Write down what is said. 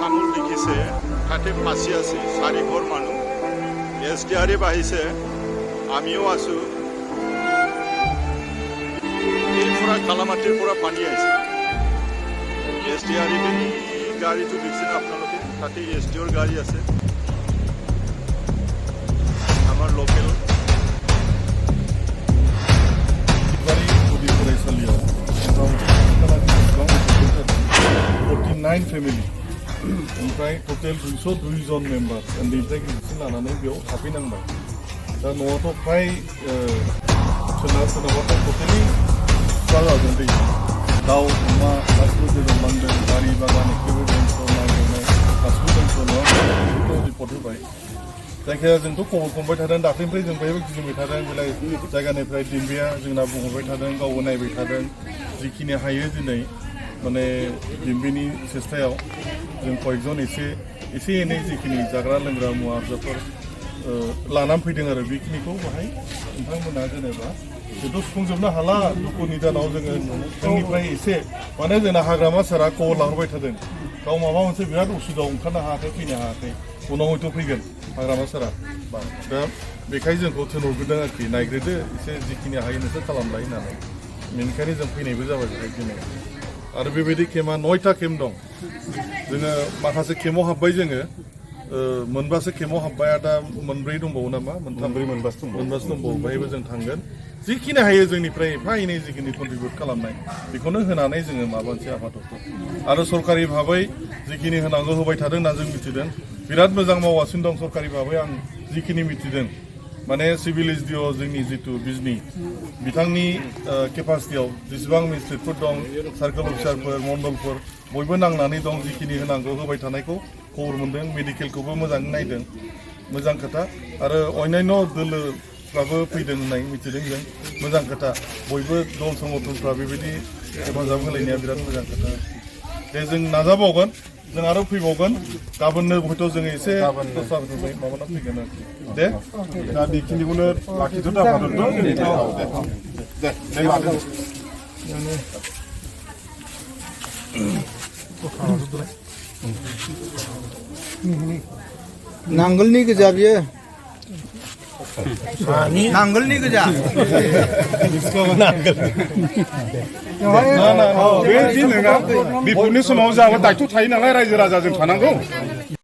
তামোল লিখিছে তাতে ফাঁচি আছে 4 ঘৰ মানুহ SDR বাহিছে আমিও আছো এই পুরা কালামাটির পুরা পানি আছে SDR গাড়িটো দেখছেন আপনালোকে তাতে SDR গাড়ি আছে আমার লোকাল 49 family ओमफ्राय टोटेल 202 जन मेम्बार उन्दैनिफ्राय गिदिरसिन लानानै बेयाव थाफैनांबाय दा न'आवथ' फ्राय सोरनाबाथ' टटेलि खुवा जागोन दै दाउ अमा गासिबो गोजांलांदों बारि बागान एखेबो दंस' माइ गायनाय गासिबो दंस' नङा बेखौ रिपर्ट होबाय जायखिजाया जोंथ' खबर खालामबाय थादों दाख्लैनिफ्राय जों बयबो गिदिंबाय थादों बेलाय जायगानिफ्राय दिम्बिया जोंना बुंहरबाय थादों गावबो नायबाय थादों जिखिनि हायो दिनै माने दिम्बिनि सेस्थायाव जों कयेकजन एसे एनै जिखिनि जाग्रा लोंग्रा मुवा बेसादफोर लानानै फैदों आरो बेखिनिखौ बाहाय नोंथांमोना जेनेबा बेथ' सुफुंजोबनो हाला दुखु निदानाव जोङो जोंनिफ्राय एसे माने जोंना हाग्रामा सारा खबर लाहरबाय थादों गाव माबा मोनसे बिराद उसुबिदायाव ओंखारनो हायाखै फैनो हायाखै उनाव हयथ' फैगोन हाग्रामा सारा दा बेखायनो जोंखौ थिनहरग्रोदों आरोखि नायग्रोदो एसे जिखिनि हायो नोंसोर खालामलाय होननानै बेनिखायनो जों फैनायबो जाबाय बेहाय दिनै आरो बेबायदि केम्पआ 9टा केम्प दं जोङो माखासे केम्पआव हाबबाय जोङो मोनबासो केम्पआव हाबबाय दा मोनब्रै दंबावो नामा मोनबासो दंबावो बेहायबो जों थांगोन जिखिनि हायो जोंनिफ्राय एफा एनै जिखिनि कन्ट्रिबिउट खालामनाय बेखौनो होनानै जोङो माबा मोनसे आफादखौ आरो सरकारि भाबै जिखिनि होनांगौ होबाय थादों होनना जों मिथिदों बिराद मोजां मावगासिनो दं सरकारि भाबै आं जिखिनि मिथिदों माने सिभिल एसडिअ जोंनि जितु बिजनि बिथांनि केपासिटियाव जेसेबां मेजिस्ट्रेटफोर दं सार्कोल अफिसारफोर मण्डलफोर बयबो नांनानै दं जिखिनि होनांगौ होबाय थानायखौ खबर मोन्दों मेडिकेलखौबो मोजाङै नायदों मोजां खोथा आरो अन्यान्य दोलोफ्राबो फैदों होननाय मिथिदों जों मोजां खोथा बयबो दल संगठनफ्रा बेबायदि हेफाजाब होलायनाया बिराद मोजां खोथा दे जों नाजाबावगोन जों आरो फैबावगोन गाबोननो हयथ' जोङो एसे दस्राफोरनिफ्राय माबाना फैगोन आरोखि दे दा बेखिनिखौनो लाखिथ' नांगोलनि गोजा बियो नांगोलनि गोजा बे दिन नङा बिफदनि समाव जोंहाबो दायथ' थायो नालाय रायजो राजाजों थानांगौ